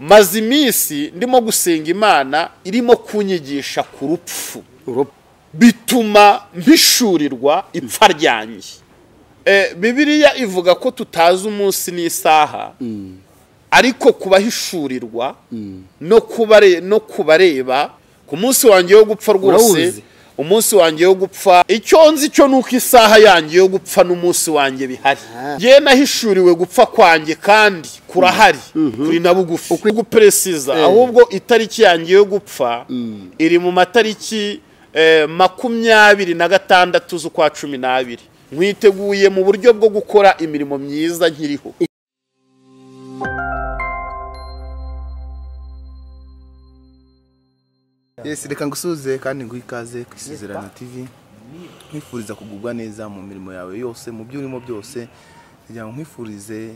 Maze iminsi ndimo gusenga Imana irimo kunyigisha ku rupfu, bituma mpishurirwa ipfa ryanjye. Bibiliya ivuga ko tutazi umunsi n'isaha, ariko kubahishurirwa no kubareba ku munsi wanjye wo gupfa rwose, umunsi wanjye wo gupfa, icyo nzi cyo nuko isaha yanjye yo gupfa n'umunsi wanjye bihari. Ngiye nahishuriwe gupfa kwanjye kandi kurahari, kuri na bugufi gupresiza, ahubwo itariki yanjye yo gupfa iri mu matariki 26 z'ukwa 12. Mwiteguye mu buryo bwo gukora imirimo myiza nkiriho. Yes, reka ngusuze kandi nguhe ikaze ku Isezerano TV. Nkwifuriza kugubwa neza mu mirimo yawe yose, mu byo urimo byose, kugira ngo nkwifurize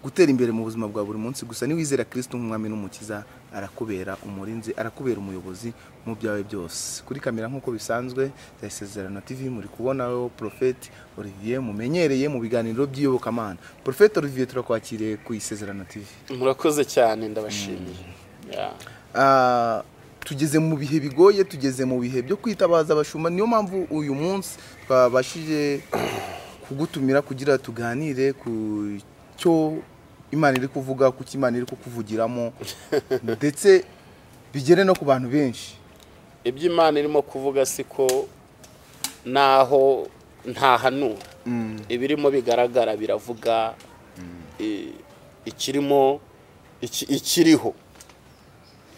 gutera imbere mu buzima bwa buri munsi. Gusa niwizera Kristo nk'umwami n'umukiza, arakubera umurinzi, arakubera umuyobozi mu byawe byose. Kuri kamera nk'uko bisanzwe za Isezerano TV muri kubonaho Prophet Olivier mumenyereye mu biganiro by'iyobokamana. Prophet Olivier, turakwakiriye ku Isezerano TV. Murakoze cyane, ndabashimiye. Tugeze mu bihe bigoye, tugeze mu bihe byo kwitabaza abashumba. Niyo mpamvu uyu munsi twabashije kugutumira kugira tuganire ku cyo Imana iri kuvuga, ku cyo Imana iri kukuvugiramo, ndetse bigere no ku bantu benshi. Ibyo Imana irimo kuvuga siko naho ntahanura, ibirimo bigaragara biravuga ikirimo ikiriho.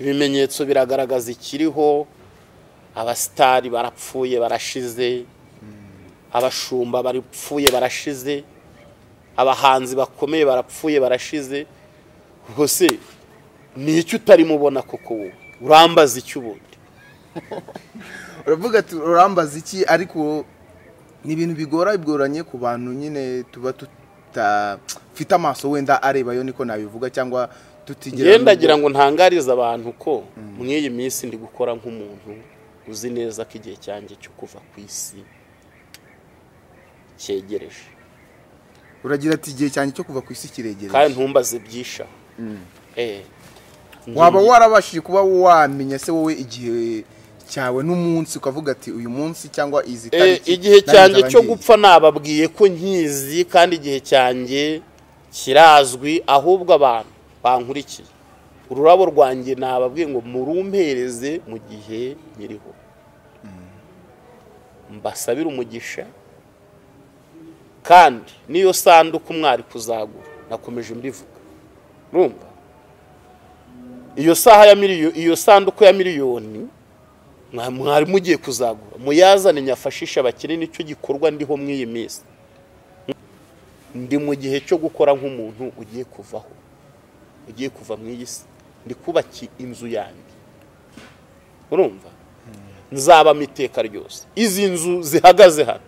Ibimenyetso biragaragaza ikiriho. Abasitari barapfuye barashize, abashumba barapfuye barashize, abahanzi bakomeye barapfuye barashize. Ubwo se ni icyo utarimo ubona koko? Wowe urambaza icyo ubundi? Uravuga ati urambaza iki, ariko ni ibintu bigora, bigoranye ku bantu nyine tuba tutafite amaso wenda arebayo, niko nabivuga, cyangwa tutigera. Ndagira ngo ntangarize abantu ko mw'iyi minsi ndi gukora nk'umuntu uzi neza ko igihe cyanjye cyo kuva ku isi cyegereje. Uragira ati igihe cyanjye cyo kuva ku isi kiregereje, kandi ntumbaze byisha. Waba warabashije kuba wamenya se wowe igihe cyawe n'umunsi, ukavuga ati uyu munsi cyangwa izi tariki? Igihe cyanjye cyo gupfa nababwiye ko nkizi, kandi igihe cyanjye kirazwi. Ahubwo abantu bankurikiye ururabo rwanjye nababwiye ngo murumpereze mu gihe nyiriho, mbasabire umugisha. Kandi niyo sanduku mwari kuzagura, nakomeje mbivuga, urumva iyo saha ya miliyoni, iyo sanduku ya miliyoni mwari mugiye kuzagura, muyazane nyafashisha abakene. Nicyo gikorwa ndiho mw'iyi minsi. Ndi mu gihe cyo gukora nk'umuntu ugiye kuvaho, ugiye kuva mu iyi si. Ndi kubaka inzu yanjye, urumva nzabamo iteka ryose. Izi nzu zihagaze hano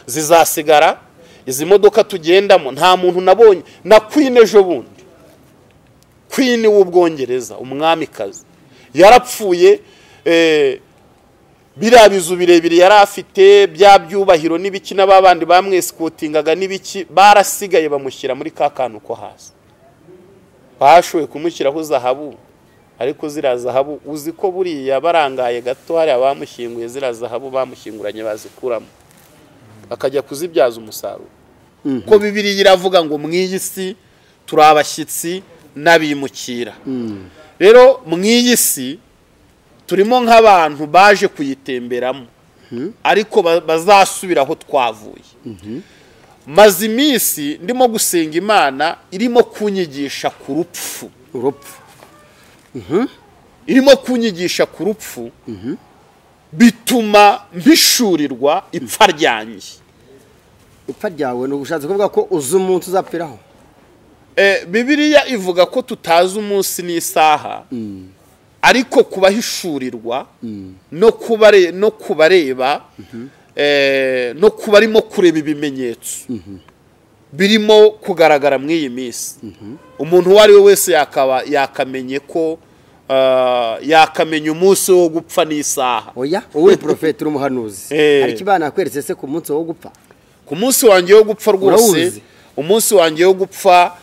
zizasigara, izi modoka tugendamo nta muntu nabonye na Queen ejo bundi, Queen w'Ubwongereza, umwamikazi, yarapfuye. Biriya bizu birebire yari afite bya byubahiro n'ibiki, n'ababandi bamwesikotingaga n'ibiki, barasigaye bamushyira muri ka kantu ko hasi. Bashoboye kumushyiraho zahabu, ariko ziriya zahabu uzi ko buriya barangaye gato hariya bamushyinguye, ziriya zahabu bamushyinguranye bazikuramo akajya kuzibyaza umusaruro. Ko Bibiliya iravuga ngo mw'iyi si turi abashyitsi n'abimukira. Rero mw'iyi si turimo nk'abantu baje kuyitemberamo, ariko bazasubira aho twavuye. Maze iminsi ndimo gusenga Imana irimo kunyigisha ku rupfu, irimo kunyigisha ku rupfu, bituma mpishurirwa ipfa ryanjye. Ipfa ryawe ni ubushatse kuvuga ko uzi umunsi uzapfiraho? Bibiliya ivuga ko tutazi umunsi n'isaha, ariko kubahishurirwa no kubareba, no kubarimo kureba ibimenyetso birimo kugaragara mw'iyi minsi, umuntu uwo ari we wese yakamenye ko yakamenya umunsi wo gupfa n'isaha. Oya, wowe prophet uri umuhanuzi, ariko Imana yakweretse se ku munsi wo gupfa? Ku munsi wanjye wo gupfa rwose, umunsi wanjye wo gupfa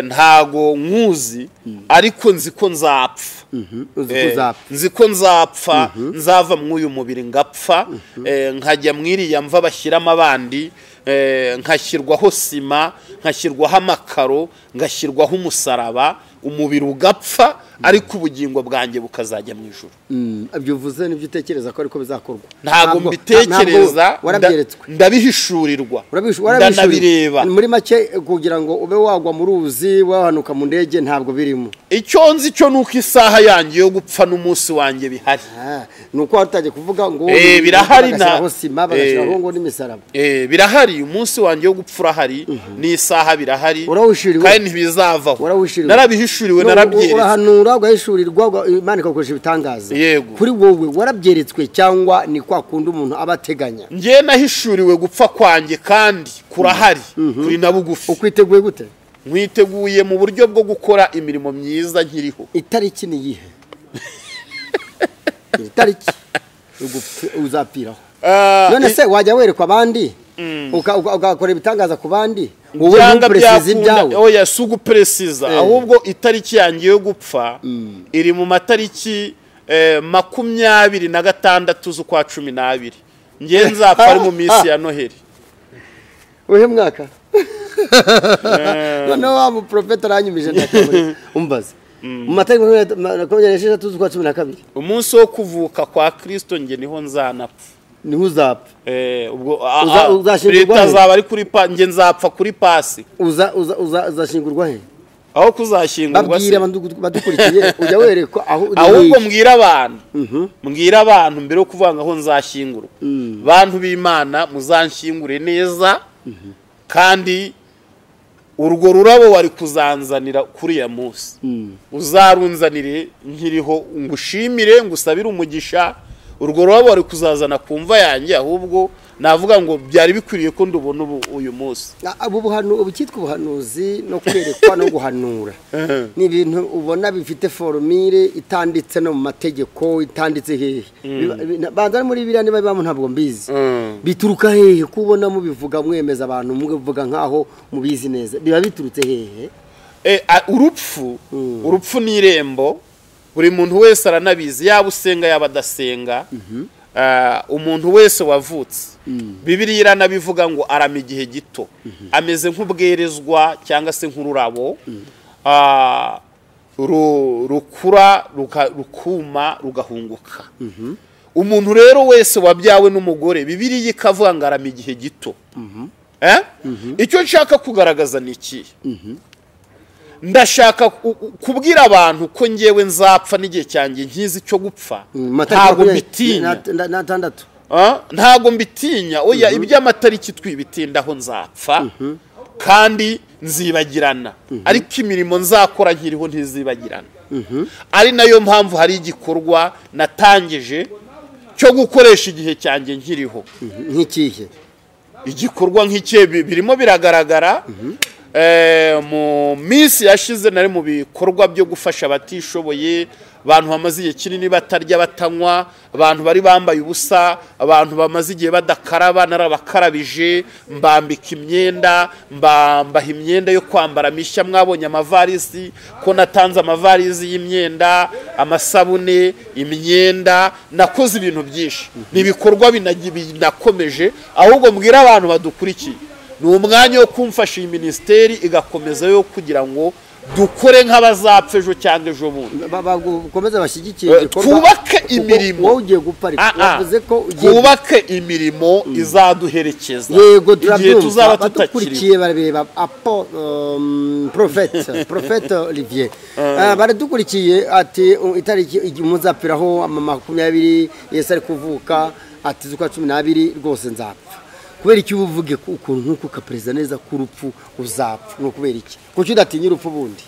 Ntago nkuzi, ariko nzi ko nzapfa. Nzi ko nzapfa, nzava mw'uyu mubiri ngapfa, nkajya mwiriya mva bashyiramo abandi, nkashyirwaho sima, nkashyirwaho amakaro, ngashyirwaho umusaraba, umubiri ugapfa, ariko ubugingo bwanjye bukazajya mu ijuru. Ibyo uvuze nibyo utekereza ko ariko bizakorwa? Ntago mbitekereza, ndabihishurirwa, ndanabireba. Muri make, kugira ngo ube wagwa mu ruzi, wahanuka mu ndege, ntabwo birimo. Icyo nzi cyo nuko isaha yanjye yo gupfa n'umunsi wanjye bihari. Nuko watangiye kuvuga ngo birahari, na sima bagashyiraho ngo n'imisaraba. Birahari, umunsi wanjye wo gupfa urahari, n'isaha birahari, kandi ntibizavaho. Narabihishuriwe, narabyeretswe. Urahanura, ugahishurirwa, Imana ikagukoresha ibitangaza. Kuri wowe warabyeretswe cyangwa ni kwa kundi umuntu aba ateganya? Njye nahishuriwe gupfa kwanjye kandi kurahari, kuri na bugufi. Ukwiteguye gute? Nkwiteguye mu buryo bwo gukora imirimo myiza nkiriho. Itariki ni iyihe? Itariki uzapfiraho. None se wajya werekwa abandi, ugakora ibitangaza ku bandi, wowe ntuperesize ibyawe? Oya, si uguperesiza, ahubwo itariki yanjye yo gupfa iri mu matariki 26 z'ukwa 12. Njye nzapfa ari mu minsi ya Noheli. Uhe mwaka? Noneho wa muprofeta aranyumije, ndakabura umbaze. Mu matariki 26 z'ukwa 12, umunsi wo kuvuka kwa Kristo, njye niho nzanapfa. Niho uzapfa? Ubwo leta azaba ari kuri pa, njye nzapfa kuri pasi. Uzashyingurwa he? Aho kuzashyingurwa se? Babwira badukurikiye, ujya werekwa aho? Ahubwo mbwira abantu, mbwira abantu mbere yo kuvuga ngo aho nzashyingurwa. Bantu b'Imana, muzanshyingure neza, kandi urwo rurabo wari kuzanzanira kuri ya munsi uzarunzanire nkiriho, ngushimire, ngusabire umugisha. Urwo rurabo wari kuzazana ku mva yanjye, ahubwo navuga ngo byari bikwiriye ko ndubona ubu uyu munsi. Ubu cyitwa ubuhanuzi no kwerekwa no guhanura ni ibintu ubona bifite formule itanditse no mu mategeko, itanditse hehe? Banza muri biriya niba bibamo ntabwo mbizi. Bituruka hehe kubona mubivuga, mwemeza abantu, mubivuga nkaho mubizi neza? Biba biturutse hehe? Urupfu ni irembo, buri muntu wese aranabizi, yaba usenga yaba adasenga. Umuntu wese wavutse, Bibiliya iranabivuga ngo arama igihe gito, ameze nk'ubwerezwa cyangwa se nk'ururabo rukura rukuma rugahunguka. Umuntu rero wese wabyawe n'umugore, Bibiliya ikavuga ngo arama igihe gito. Icyo nshaka kugaragaza ni iki? Ndashaka kubwira abantu ko ngewe nzapfa n'igihe cyanjye nkizi cyo gupfa, ntabwo mbitinya. Ntabwo mbitinya, oya, iby'amatariki twibitindaho, nzapfa kandi nzibagirana, ariko imirimo nzakora nkiriho ntizibagirana. Ari nayo mpamvu hari igikorwa natangije cyo gukoresha igihe cyanjye nkiriho. Nk'ikihe igikorwa? Nk'ikihe birimo biragaragara. Mu minsi yashize nari mu bikorwa byo gufasha abatishoboye, abantu bamaze igihe kinini batarya batanywa, abantu bari bambaye ubusa, abantu bamaze igihe badakaraba, narabakarabije, mbambika imyenda, mbaha imyenda yo kwambara mishya. Mwabonye amavarisi ko natanze, amavarisi y'imyenda, amasabune, imyenda, nakoze ibintu byinshi. Ni ibikorwa binakomeje. Ahubwo mbwira abantu badukurikiye, ni umwanya wo kumfasha iyi minisiteri igakomeza, yo kugira ngo dukore nk'abazapfa ejo cyangwa ejo bundi. Bakomeze bashyigikiye igikorwa. Twubake imirimo. Wowe ugiye gupfa, ariko wavuze ko ugiye Twubake imirimo izaduherekeza Yego, igihe turabyumva. tuzaba tutakiriho. Badukurikiye barabireba, apo prophète Olivier, baradukurikiye, ati itariki igihe muzapfiraho ama 20 Yesu ari kuvuka, ati z'ukwa 12 rwose nzapfa. Kubera iki uvuge ukuntu nk'uko ukapereza neza ko urupfu uzapfa? Ni ukubera iki? Kuki udatinya urupfu bundi?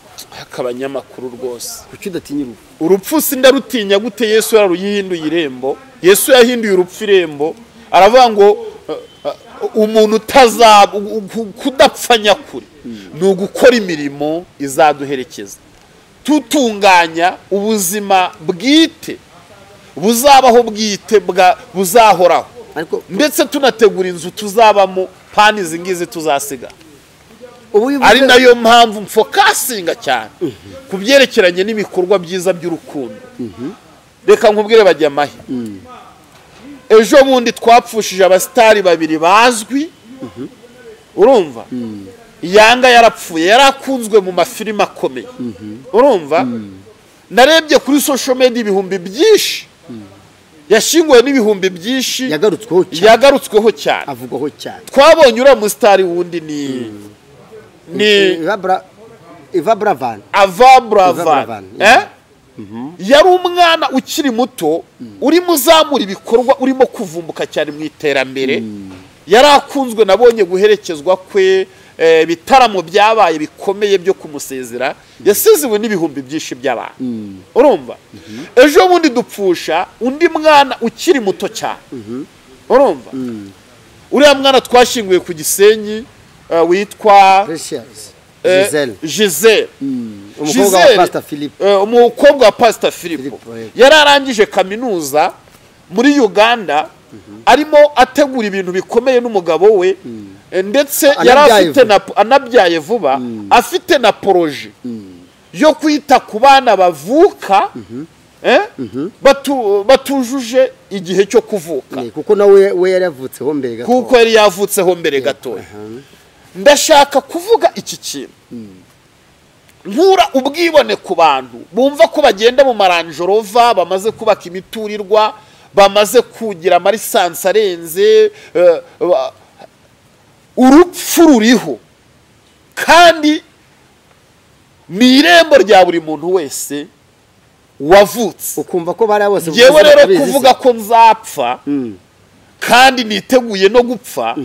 Abanyamakuru rwose. Kuki udatinya urupfu? Urupfu sindarutinya gute Yesu yararuyihinduye irembo? Yesu yahinduye urupfu irembo, aravuga ngo umuntu utazaba kudapfa nyakuri ni ugukora imirimo izaduherekeza, tutunganya ubuzima bwite buzabaho, bwite buzahoraho, Ariko ndetse tunategura inzu tuzabamo, pani izi ngizi tuzasiga. Ari nayo mpamvu mfokasinga cyane ku byerekeranye n'ibikorwa byiza by'urukundo. Reka nkubwire Bajyamahe, ejo bundi twapfushije abasitari babiri bazwi, urumva? Yanga yarapfuye, yarakunzwe mu mafilime akomeye, urumva? Narebye kuri social media ibihumbi byinshi yashinguwe n'ibihumbi byinshi, yagarutsweho cyane, avugwaho cyane. Twabonye uriya musitari wundi ni Eva Bravan. Ava Bravan yari umwana ukiri muto urimo uzamura ibikorwa, urimo kuvumbuka cyane mu iterambere, yarakunzwe. Nabonye guherekezwa kwe, ibitaramo byabaye bikomeye byo kumusezera, yasezewe n'ibihumbi byinshi by'abantu, urumva? Ejo bundi dupfusha undi mwana ukiri muto cyane, urumva? Uriya mwana twashyinguye ku Gisenyi witwa Gisele, umukobwa wa Pastor Philip, yari arangije kaminuza muri Uganda, arimo ategura ibintu bikomeye n'umugabo we, ndetse yari afite na anabyaye vuba, afite na poroje yo kwita ku bana bavuka batujuje igihe cyo kuvuka, kuko nawe we yari yavutseho mbere gato, kuko yari yavutseho mbere gatoya. Ndashaka kuvuga iki kintu, nkura ubwibone ku bantu bumva ko bagenda mu maranjorova, bamaze kubaka imiturirwa, bamaze kugira amarisansi arenze. Urupfu ruriho kandi ni irembo rya buri muntu wese wavutse. Ukumva ko bari bose. Njyewe rero kuvuga ko nzapfa kandi niteguye no gupfa,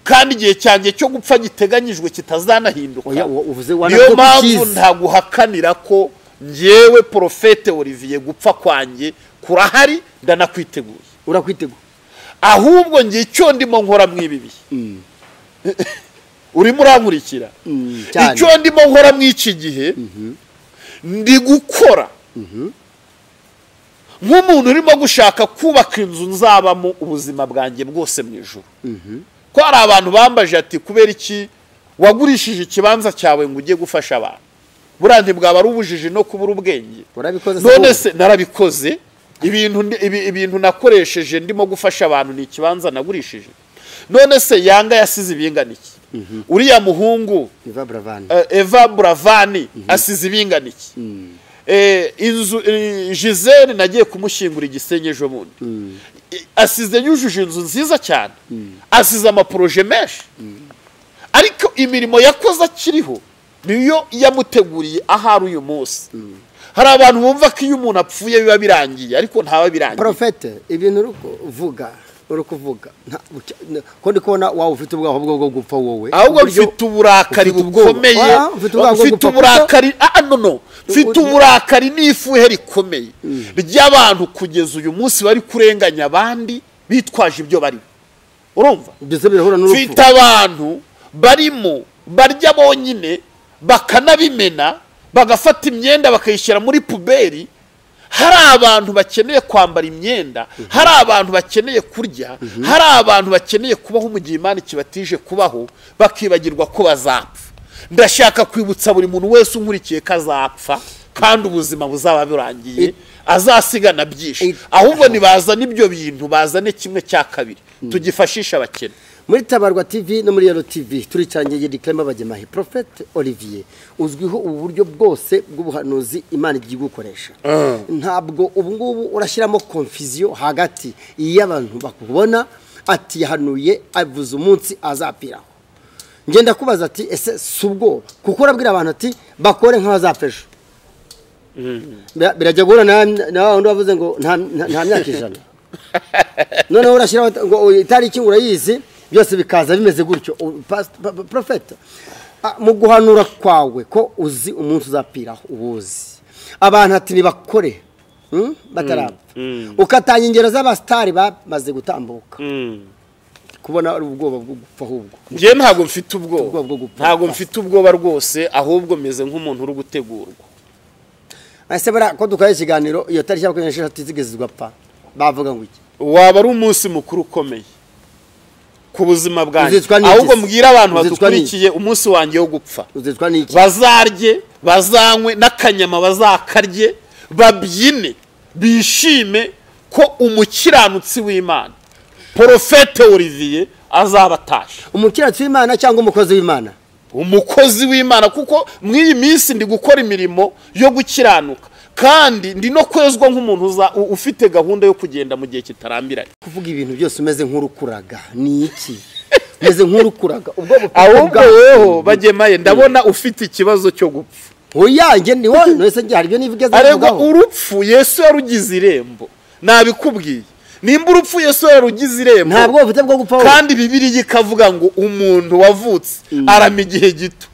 kandi igihe cyanjye cyo gupfa giteganyijwe kitazanahinduka, niyo mpamvu ntaguhakanira ko njyewe Prophète Olivier gupfa kwanjye kurahari, ndanakwiteguye. Urakwiteguye? Ahubwo ngiye icyo ndimo nkora mu ibi bihe, urimo urankurikira, icyo ndimo nkora mu iki gihe ndi gukora nk'umuntu urimo gushaka kubaka inzu nzabamo ubuzima bwanjye bwose mu ijuru. Ko hari abantu bambaje ati kubera iki wagurishije ikibanza cyawe ngo ujye gufasha abantu? Buriya ntibwaba ari ubujiji no kubura ubwenge. None se narabikoze, ibintu nakoresheje ndimo gufasha abantu ni ikibanza nagurishije. None se Yanga yasize ibingana iki? Uriya muhungu Eva Bravani asize ibingana iki? Inzu Gisele nagiye kumushyingura Igisenyi ejo bundi, asize yujuje inzu nziza cyane, asize amaporoje menshi, ariko imirimo yakoze akiriho niyo yamuteguriye ahari uyu munsi. Hari abantu bumva ko iyo umuntu apfuye biba birangiye, ariko ntaba birangiye. Prophète, ibintu uri kuvuga ko ndi kubona wawe ufite ubwoba bwo gupfa wowe. Ahubwo mfite uburakari bukomeye, mfite uburakari mfite uburakari n'ifuhe rikomeye ry'abantu kugeza uyu munsi bari kurenganya abandi bitwaje ibyo barimo, urumva? Mfite abantu barimo barya bonyine bakanabimena, bagafata imyenda bakayishyira muri puberi. Hari abantu bakeneye kwambara imyenda, hari abantu bakeneye kurya, hari abantu bakeneye kubaho mu gihe Imana ikibatije kubaho, bakibagirwa ko bazapfa. Ndashaka kwibutsa buri muntu wese unkurikiye ko azapfa kandi ubuzima buzaba burangiye, azasigana byinshi. Ahubwo nibazane ibyo bintu, bazane kimwe cya kabiri tugifashisha abakene. Muri Tabarwa TV no muri Yaro TV turicangiye Declaimer Bajyamahe. Prophète Olivier uzwiho ubu buryo bwose bw'ubuhanuzi Imana igiye gukoresha. Ntabwo ubu ngubu urashyiramo confusion hagati y'abantu bakubona ati yahanuye avuze umunsi azapiraho. Ngenda kubaza ati ese si ubwoba? Kuko urabwira abantu ati bakore nk'abazapfa ejo. Birajya guhura na wundi wavuze ngo nta myaka 100. Noneho urashyiraho ngo itariki urayizi, byose bikaza bimeze gutyo. Prophète, mu guhanura kwawe ko uzi umunsi uzapiraho, ubuzi abantu ati nibakore batarapfa, ukatanga ingero z'abastari bamaze gutambuka, kubona ari ubwoba bwo gupfa. Ahubwo njye ntabwo mfite ubwoba, ntabwo mfite ubwoba rwose, ahubwo meze nk'umuntu uri gutegurwa. Ese bara ko dukaye ikiganiro iyo tariki ya 26 zigezwe gapfa, bavuga ngo iki? Waba ari umunsi mukuru ukomeye Ku buzima bwanjye. Uzicwa n'iki Ahubwo se? mbwira abantu Uzicwa n'iki? badukurikiye, umunsi wanjye wo gupfa, Uzicwa n'iki? bazarye, bazanywe n'akanyama, bazakarye, babyine, bishime ko umukiranutsi w'Imana Porofete Olivier azaba atashe. Umukiranutsi w'Imana cyangwa umukozi w'Imana? Umukozi w'Imana, kuko mw'iyi minsi ndi gukora imirimo yo gukiranuka, kandi ndi no kwezwa nk'umuntu ufite gahunda yo kugenda mu gihe kitarambiranye. Kuvuga ibintu byose umeze nk'urukuraga ni iki? Umeze nk'urukuraga ubwo Ahubwo weho bagemaye, ndabona ufite ikibazo cyo gupfa. Oya, njye ni wowe wese, njye hari ibyo nivugeze. Ariko urupfu Yesu yarugize irembo, nabikubwiye. Nimba urupfu Yesu yarugize irembo, ntabwo ufite bwo gupfa. Kandi Bibiliya ikavuga ngo umuntu wavutse arama igihe gito,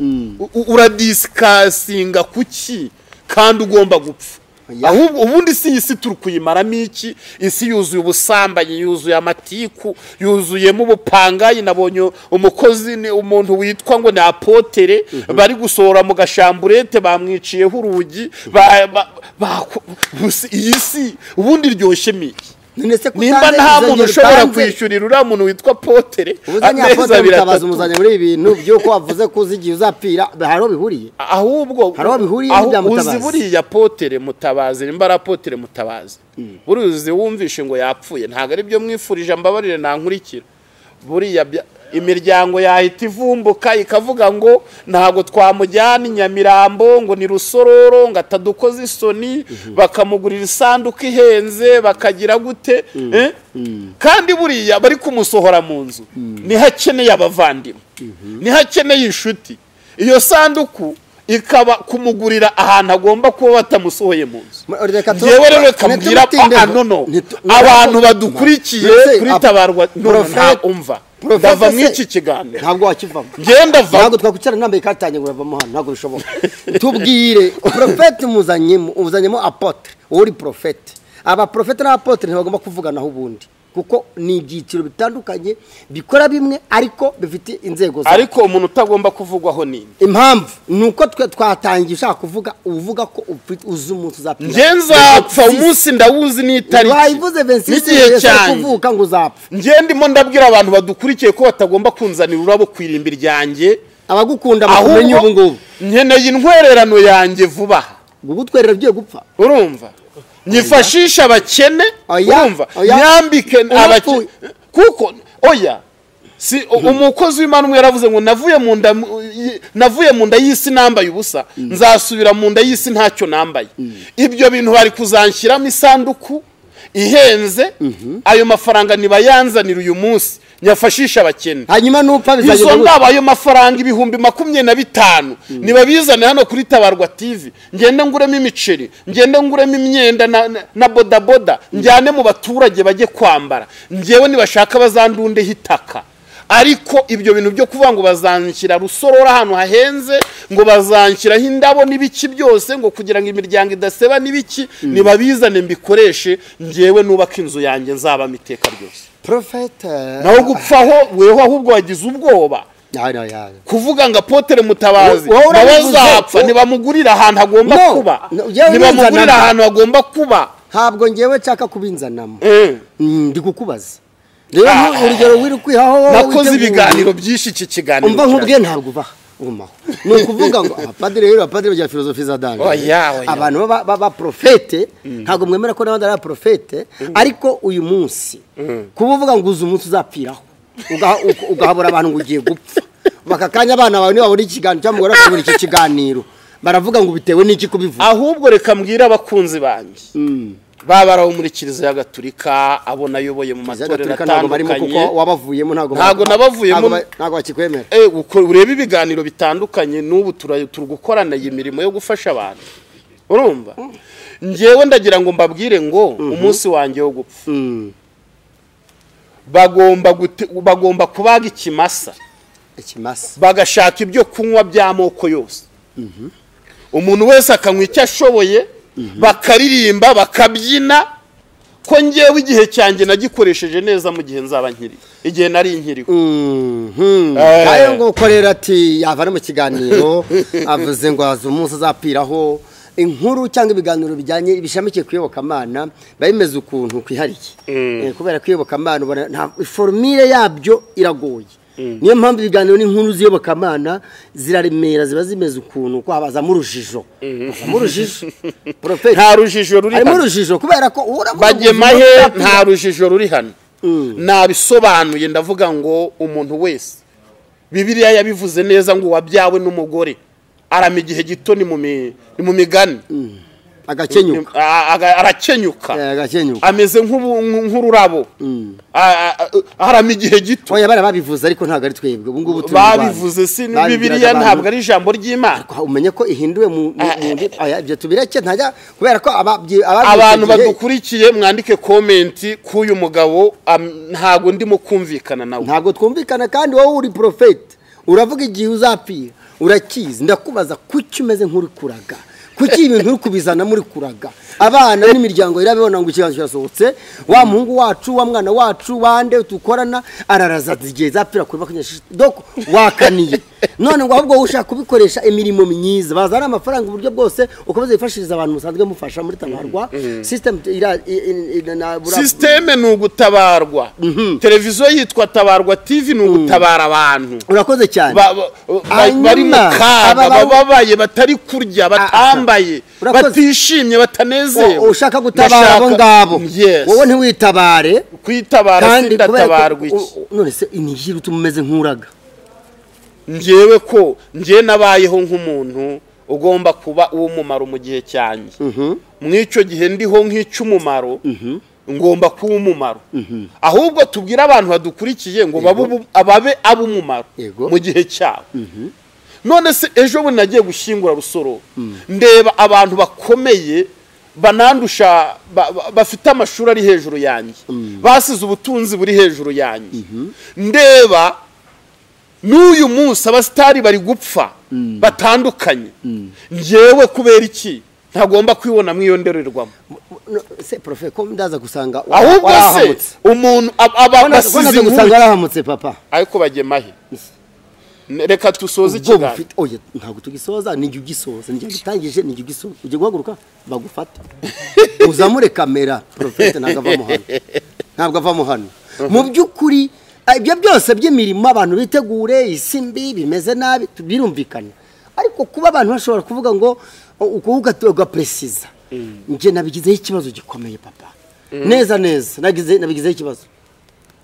uradisikasinga kuki kandi ugomba gupfa? Ahubwo ubundi si isi turi kuyimaramo iki? Isi yuzuye ubusambanyi, yuzuye amatiku, yuzuyemo ubupangayi. Nabonye umukozi, ni umuntu witwa ngo ni apotere, bari gusohora mu gashamburete, bamwiciyeho urugi. Iyi si ubundi iryoshemo iki? None se ko Nimba utanze nta izo muntu ngero ushobora utanze? kwishyurira uriya muntu witwa Potere Ubuzanye amezi apotre abiri, Mutabazi, atatu. umuzanye muri ibi bintu by'uko wavuze ko uzi igihe uzapfira, hari aho bihuriye? Ahubwo Hari aho bihuriye aho n'ibya Mutabazi. uzi buriya Potere Mutabazi, nimba ari Apotere Mutabazi, buriya uzi wumvishe ngo yapfuye, ntabwo ari byo mwifurije, mbabarire nankurikira. Buriya imiryango yahita ivumbuka ikavuga ngo ntabwo twamujyana i Nyamirambo, ngo ni Rusororo, ngo atadukoze isoni, bakamugurira isanduku ihenze, bakagira gute, eh? Kandi buriya bari kumusohora mu nzu, niho akeneye abavandimwe, niho akeneye inshuti. Iyo sanduku ikaba kumugurira ahantu agomba kuba batamusohoye mu nzu. Reka Njyewe rero reka mbwira ntitumutindeho. ah, no no abantu badukurikiye kuri Tabarwa, no, no, nta umva, ndava Profete mu iki kiganiro. Ntabwo wakivamo. Njyewe ndava. Ntabwo twakwicara nambaye ikarita yanjye ngo uravamo hano, ntabwo bishoboka. Tubwire, profete muzanyemo, uzanyemo apotre, wowe uri profete. Abaprofete n'abapotre ntibagomba kuvuganaho ubundi, kuko ni ibyiciro bitandukanye bikora bimwe ariko bifite inzego zabyo. Ariko umuntu utagomba kuvugwaho ni nde? Impamvu ni uko twe twatangiye ushaka kuvuga, uvuga ko uzi umunsi uzapfira. Njye nzapfa umunsi ndawuzi n'itariki Wayivuze 26 n'igihe Yesu ari cyanjye. kuvuka ngo uzapfa. Njye ndimo ndabwira abantu badukurikiye ko batagomba kunzanira ururabo ku irimbi ryanjye. Abagukunda bakumenye ubu Ahubwo ngubu. nkeneye intwererano yanjye vuba aha. Gugutwerera ugiye gupfa. Urumva, nyifashisha abakene. Oya, Urumva, oya. nyambike abakene. Urapfuye. Kuko oya, si umukozi w'Imana umwe yaravuze ngo navuye mu nda y'isi nambaye ubusa, nzasubira mu nda y'isi ntacyo nambaye. Ibyo bintu bari kuzanshyiramo isanduku ihenze, ayo mafaranga nibayanzanira uyu munsi nyafashisha abakene. Hanyuma nupfa Izo bizagenda gute? ndabo, ayo mafaranga 25,000, nibabizane hano kuri Tabarwa TV, ngende nguremo imiceri, ngende nguremo imyenda na bodaboda, njyane mu baturage bajye kwambara. Njyewe nibashaka bazandundeho itaka, ariko ibyo bintu byo kuvuga ngo bazanshyira Rusororo ahantu hahenze, ngo bazanshyiraho indabo n'ibiki byose, ngo kugira ngo imiryango idaseba n'ibiki, nibabizane mbikoreshe njyewe nubaka inzu yanjye nzabamo iteka ryose. Profete. Naho gupfaho weho ahubwo wagize ubwoba Ya, ya, ya. kuvuga ngo Apotere Mutabazi Wowe nawe urabivuze. azapfa, ntibamugurira ahantu agomba No, kuba, no, yewe ntibamugurira ninzanamo. ahantu agomba kuba. Ntabwo ngewe nshaka kubinzanamo. Eh. Ndi kukubaza rero Ah. urugero wiri kwihaho wowe Nakoze witeguye. ibiganiro byinshi, iki kiganiro Umva nkubwiye, ntabwo uva umaho, ni ukuvuga ngo abapadiri rero, abapadiri bagira filozofi za danger. Oya, oya. Abantu b'abaprofete ntabwo mwemera ko n'abandi ari abaprofete, ariko uyu munsi kuba uvuga ngo uzi umunsi uzapfiraho, ugahabura abantu ngo ugiye gupfa, baka kanya abana bawe nibabona ikiganiro cyangwa umugore akabona iki kiganiro, baravuga ngo bitewe n'iki kubivuga? Ahubwo reka mbwire abakunzi banjye, baba ari abo muri Kiliziya Gatulika, abo nayoboye mu Kiliziya matorero Gatolika ntabwo barimo kuko atandukanye. wabavuyemo, ntabwo Ntabwo nabavuyemo. Ntabwo bakikwemera. Urebe ibiganiro bitandukanye n'ubu turi gukorana iyi mirimo yo gufasha abantu. Urumva, njyewe ndagira ngo mbabwire ngo umunsi wanjye wo gupfa, bagomba kubaga ikimasa, Ikimasa. bagashaka ibyo kunywa by'amoko yose, umuntu wese akanywa icyo ashoboye, bakaririmba, bakabyina, ko ngewe igihe cyanjye nagikoresheje neza mu gihe nzaba nkiri, igihe nari nkiriho. Nayo ngo rero ati yava no mu kiganiro avuze ngo azi umunsi azapfiraho. Inkuru cyangwa ibiganiro bijyanye bishamikiye kuyobokamana bayimeze ukuntu kwihariye. Kubera kuyobokamana ubona nta formule yabyo iragoye. Niyo mpamvu ibiganiro n'inkuru z'iyobokamana ziraremera, ziba zimeze ukuntu ko habaza mu rujijo. Mu rujijo. Prophet. Nta rujijo ruri hano. Harimo urujijo kubera ko Bagemahe nta rujijo ruri hano. Nabisobanuye ndavuga ngo umuntu wese Bibiliya yabivuze neza ngo wabyawe n'umugore arama igihe gito ni mu migani agakenyuka, arakenyuka, ameze nk'ururabo, arama igihe gito. Oya babivuze ariko ntabwo ari twebwe ubu ngubu babivuze, si Bibiliya ntabwo ari ijambo ry'Imana. Umenye ko ihinduwe mu oya ibyo tubireke ntajya kubera ko abantu badukurikiye mwandike comment k'uyu mugabo ntabwo ndimo kumvikana nawe. Ntabwo twumvikana kandi wowe uri prophet uravuga igihe uzapfira urakizi. Ndakubaza kuki umeze nk'uri kuraga, kuki ibintu uri kubizana muri kuraga? Abana n'imiryango irabibona ngo ikiganza kirasohotse, wa muhungu wacu, wa mwana wacu, wande tukorana araraza igihe zapfira kuri 26 doko wakaniye. None ngo ahubwo ushaka kubikoresha imirimo myiza, bazana amafaranga uburyo bwose ukomeze yifashiriza abantu musanzwe mufasha muri tabarwa. System ira system ni ugutabarwa. Televiziyo yitwa Tabarwa TV ni ugutabara abantu. Urakoze cyane. Bari mu kaga, bababaye, batari kurya, batambaye, batishimye, batanezerewe. Ushaka gutabara abo ngabo wowe ntiwitabare. Kwitabara sindatabarwa iki? None se inijira utumeze nk'uraga? Njyewe ko njye nabayeho nk'umuntu ugomba kuba uw'umumaro mu gihe cyanjye. Mw'icyo gihe ndiho nk'icy'umumaro, ngomba kuba umumaro. Ahubwo tubwire abantu badukurikiye ngo babe ab'umumaro mu gihe cyabo. None se ejo bundi nagiye gushyingura Rusoro, ndeba abantu bakomeye banandusha, bafite amashuri ari hejuru yanjye, basize ubutunzi buri hejuru yanjye. Ndeba n'uyu munsi abasitari bari gupfa batandukanye. Njyewe kubera iki ntagomba kwibona mu iyo ndorerwamo? Se profe ko ndaza gusanga ahubwo se umuntu abasize gusanga arahamutse papa. Ariko Bagemahe reka tusoze ikiganiro. Oya ntabwo tugisoza, ni ugisoza, ni gitangije, ni ugisoza. Uje guhaguruka bagufata uzamure kamera. Profete ntabwo ava mu hano, ntabwo ava mu hano. Mu by'ukuri ibyo byose by'imirimo abantu bitegure isi mbi bimeze nabi birumvikana, ariko kuba abantu bashobora kuvuga ngo ukuvuga preciza, nje nabigizeho ikibazo gikomeye papa. Neza neza nabigizeho ikibazo.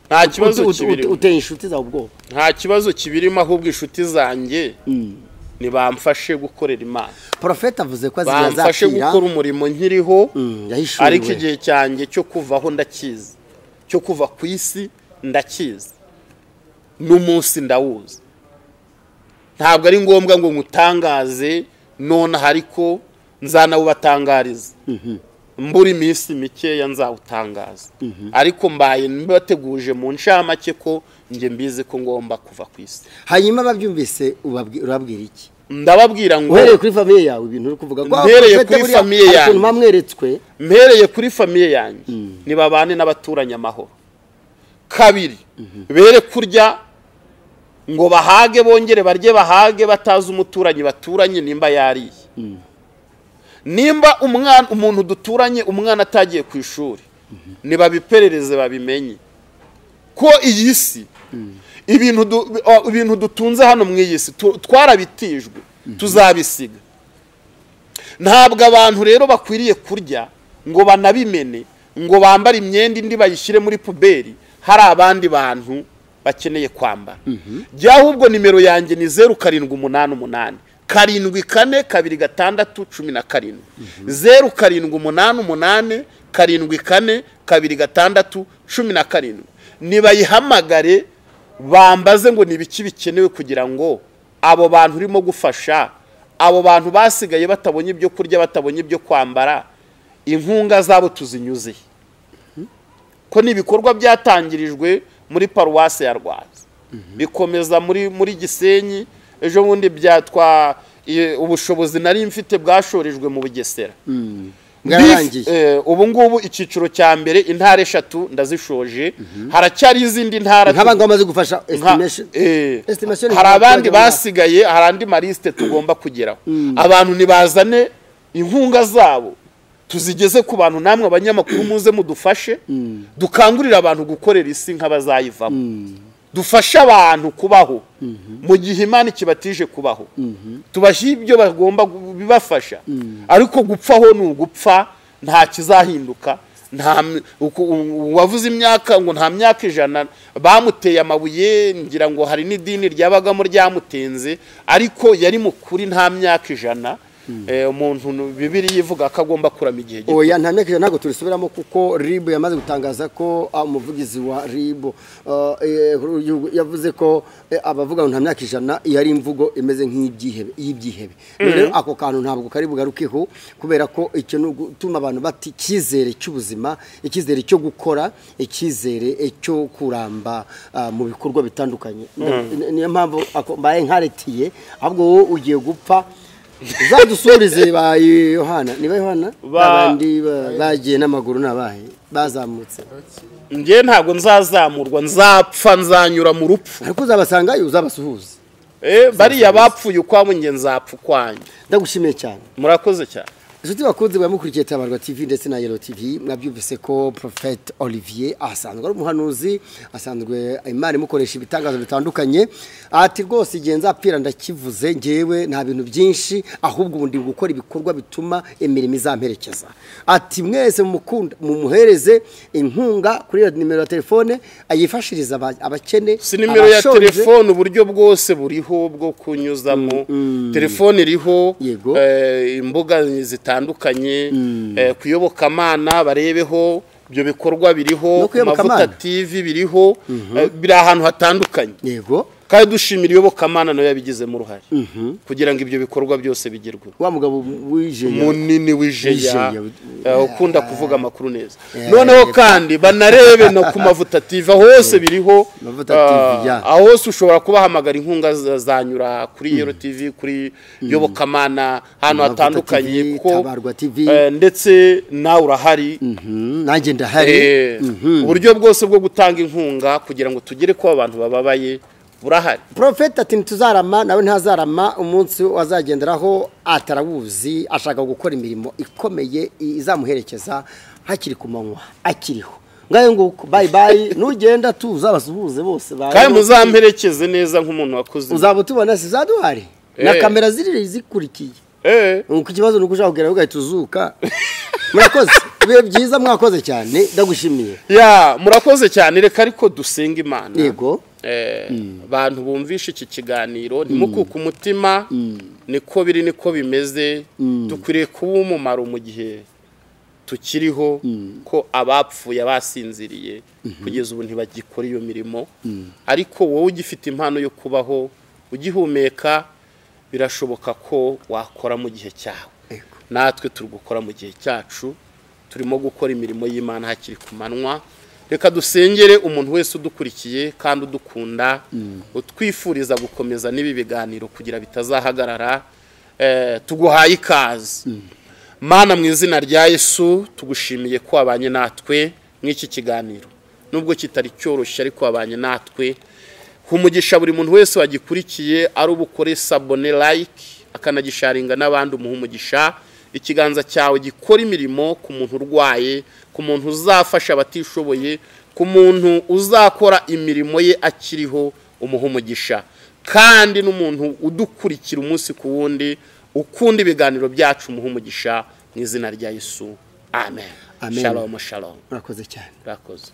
Nta kibazo kibirimo. Uteye inshuti zawe ubwoba. Nta kibazo kibirimo, ahubwo inshuti zanjye nibamfashe gukorera Imana. Profete avuze ko azapfira, bamfashe gukora umurimo nkiriho, ariko igihe cyanjye cyo kuvaho ndakizi, cyo kuva ku isi ndakizi, n'umunsi ndawuzi. Ntabwo ari ngombwa ngo ngutangaze none, ariko nzanawubatangariza mbura iminsi mikeya nzawutangaza. Ariko mbaye mbateguje mu ncamake ko njye mbizi ko ngomba kuva ku isi. Hanyuma babyumvise urabwira iki? Ndababwira ngo uhereye kuri famiye yawe, ibintu uri kuvuga ko mpereye kuri famiye yanjye, mwamweretswe, mpereye kuri famiye yanjye nibabane n'abaturanyi amahoro. Kabiri, bere kurya ngo bahage bongere barye bahage batazi umuturanyi baturanye nimba yariye. Nimba umwana umuntu duturanye umwana atagiye ku ishuri, nibabiperereze babimenye ko iyi si ibintu dutunze hano mu iyi si twarabitijwe, tuzabisiga. Ntabwo abantu rero bakwiriye kurya ngo banabimene, ngo bambare imyenda indi bayishyire muri puberi, hari abandi bantu bakeneye kwambara. Jya ahubwo nimero yanjye ni 0788 74 26 17, 0788 74 26 17. Nibayihamagare bambaze ngo nibiki bikenewe kugira ngo abo bantu urimo gufasha, abo bantu basigaye batabonye ibyo kurya, batabonye ibyo kwambara, inkunga zabo tuzinyuze. Ko nibikorwa byatangirijwe muri paruwase ya Rwaza, bikomeza muri Gisenyi, ejo bundi byatwa ubushobozi nari mfite bwashorijwe mu Bugesera. Ubu ngubu icyiciro cya mbere intara 3 ndazishoje, haracyari izindi ntara nk'abanga bamaze gufasha estimation. Hari abandi basigaye, hari andi maliste tugomba kugeraho. Abantu nibazane Inkunga zabo tuzigeze ku bantu, namwe abanyamakuru muze mudufashe, dukangurira abantu gukorera isi nk'abazayivamo, dufashe abantu kubaho mu gihe Imana ikibatije kubaho, tubahe ibyo bagomba bibafasha. Ariko gupfaho ni ugupfa, nta kizahinduka. Nta wavuze imyaka ngo nta myaka 100 bamuteye amabuye, ngira ngo hari n'idini ryabagamo ryamutenze, ariko yari mukuri nta myaka 100. Umuntu Bibiliya ivuga ko agomba kurama igihe gito. Oya, nta myaka 100 ntabwo turisubiramo, kuko RIB yamaze gutangaza ko umuvugizi wa RIB yavuze ko abavuga ngo nta myaka 100 yari imvugo imeze nk'ibyihebe y'ibyihebe. Rero ako kantu ntabwo kari bugarukeho, kubera ko icyo ni gutuma abantu bati icyizere cy'ubuzima, icyizere cyo gukora, icyizere cyo kuramba mu bikorwa bitandukanye. Niyo mpamvu mbaye nkaretiye, ahubwo wowe ugiye gupfa uzadusurize ba Yohana, niba Yohana abandi bagiye n'amaguru nabahe bazamutse. Nge ntabwo nzazamurwa, nzapfa, nzanyura mu rupfu. Ariko uzabasangayo, uzabasuhuza. Bariya bapfuye ukwabo, nge nzapfa ukwanjye. Ndagushimiye cyane. Murakoze cyane. Inshuti bakunze mukurikiye Tabarwa TV ndetse na Yellow TV, mwabyumvise ko Prophet Olivier asanzwe ari umuhanuzi, asanzwe Imana imukoresha ibitangazo bitandukanye. Ati rwose igihe nzapfira ndakivuze, ngewe nta bintu byinshi, ahubwo ubu ndi gukora ibikorwa bituma imirimo izamperekeza. Ati mwese mumukunda, mumuhereze inkunga kuri nimero ya telefone ayifashiriza abakene. Si nimero ya telefone, uburyo bwose buriho bwo kunyuzamo. Telefone iriho, imbuga zitandukanye, kuyobokamana barebeho ibyo bikorwa biriho, Mavuta TV biriho, biri ahantu hatandukanye. Yego. Kandi dushimira iyobokamana nayo yabigizemo uruhare kugira ngo ibyo bikorwa byose bigerweho. Wa mugabo w'ijeya munini w'ijeya ukunda kuvuga amakuru neza. Noneho kandi banarebe no ku Mavuta TV hose biriho. Aho hose ushobora kubahamagara, inkunga zanyura kuri Yellow TV, kuri Yobokamana, ahantu hatandukanye, kuko ndetse nawe urahari, nanjye ndahari. Uburyo bwose bwo gutanga inkunga kugira ngo tugere ko abantu bababaye burahari. Prophet ati ntituzarama, nawe ntazarama, umunsi wazagenderaho atarawuzi, ashaka gukora imirimo ikomeye izamuherekeza hakiri ku manywa akiriho. Ngayo nguko, bye bye, nugenda tuzabasuhuze bose. Kandi muzamperekeze neza nk'umuntu wakoze. Uzaba utubona sizaduhari na kamera ziri zikurikiye. Uko ikibazo nuko ushaka kugera ugahita uzuka. Murakoze, ibihe byiza, mwakoze cyane, ndagushimiye. Ya, murakoze cyane. Reka ariko dusenga Imana. Yego. Abantu bumvisha iki kiganiro ntimukuke umutima, niko biri, niko bimeze. Dukwiriye kuba umumaro mu gihe tukiriho, ko abapfuye basinziriye kugeza ubu ntibagikora iyo mirimo. Ariko wowe ugifite impano yo kubaho, ugihumeka, birashoboka ko wakora mu gihe cyawe. Natwe turi gukora mu gihe cyacu, turimo gukora imirimo y'Imana hakiri ku manywa. Reka dusengere umuntu wese udukurikiye kandi udukunda, utwifuriza gukomeza n'ibi biganiro kugira bitazahagarara. Tuguhaye ikaze Mana mu izina rya Yesu, tugushimiye ko wabanye natwe mw'iki kiganiro, nubwo kitari cyoroshye ariko wabanye natwe. Humugisha buri muntu wese wagikurikiye, ari ubukore sabone, like, akanagisharinga n'abandi, umuha umugisha. Ikiganza cyawe gikora imirimo ku muntu urwaye, ku muntu uzafasha abatishoboye, ku muntu uzakora imirimo ye akiriho, umuha umugisha. Kandi n'umuntu udukurikira umunsi ku wundi, ukunda ibiganiro byacu, umuha umugisha mu izina rya Yesu. Amen. Shalom, shalom. Murakoze cyane. Murakoze.